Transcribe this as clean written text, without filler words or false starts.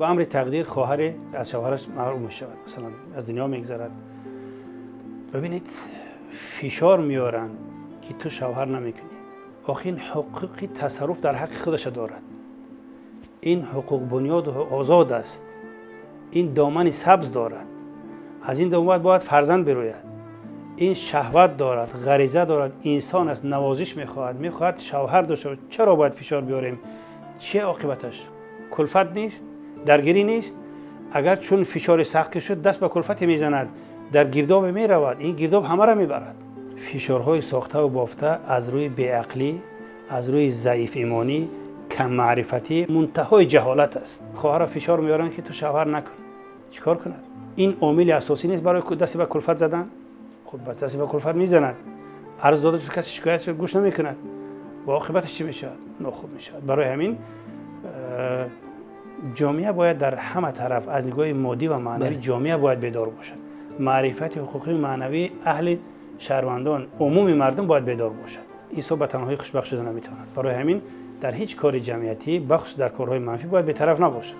Ба амри тақдир хоҳаре аз шавҳараш маҳрум мешавад, масалан, аз дунё мегузарад. Бибинед, фишор меоранд, ки ту шавҳар намекунӣ. Охи, ин ҳуқуқи тасарруф дар ҳаққи худаша дорад. Ин ҳуқуқбунёду озод аст. Ин домани сабз дорад, аз ин доман бояд фарзанд бирояд. Ин шаҳват дорад, ғариза дорад, инсон аст, навозиш мехоҳад, мехоҳад шавҳар дошта бошад. Чаро бояд фишор биёрем? Чи оқибаташ? Кулфат нест, даргирӣ нест? Агар чун фишори сахт ки шуд, даст ба кулфате мезанад, дар гирдобе меравад, ин гирдоб ҳамаро мебарад. Фишорҳои сохтаву бофта аз рӯи беақлӣ, аз рӯи заифимонӣ, каммаърифатӣ, мунтаҳои ҷаҳолат аст. Хоҳарро фишор меоранд, ки ту шавҳар накун. Чӣ кор кунад? Ин омили асосӣ нест барои дасти ба кулфат задан? Хуб, ба дасти ба кулфат мезанад, арз дода шуд, каси шикоят шуд, гӯш намекунад ва оқибаташ чӣ мешавад? Нохуб мешавад. Барои ҳамин ҷомеа бояд дар ҳама тараф, аз нигоҳи моддӣ ва маънавӣ, ҷомеа бояд бедор бошад. Маърифати ҳуқуқию маънавии аҳли шаҳрвандон, умуми мардум бояд бедор бошад. Инсон ба танҳоӣ хушбахт шуда наметавонад. Барои ҳамин дар ҳеҷ кори ҷамъиятӣ, бахусус дар корҳои манфӣ, бояд бетараф набошад.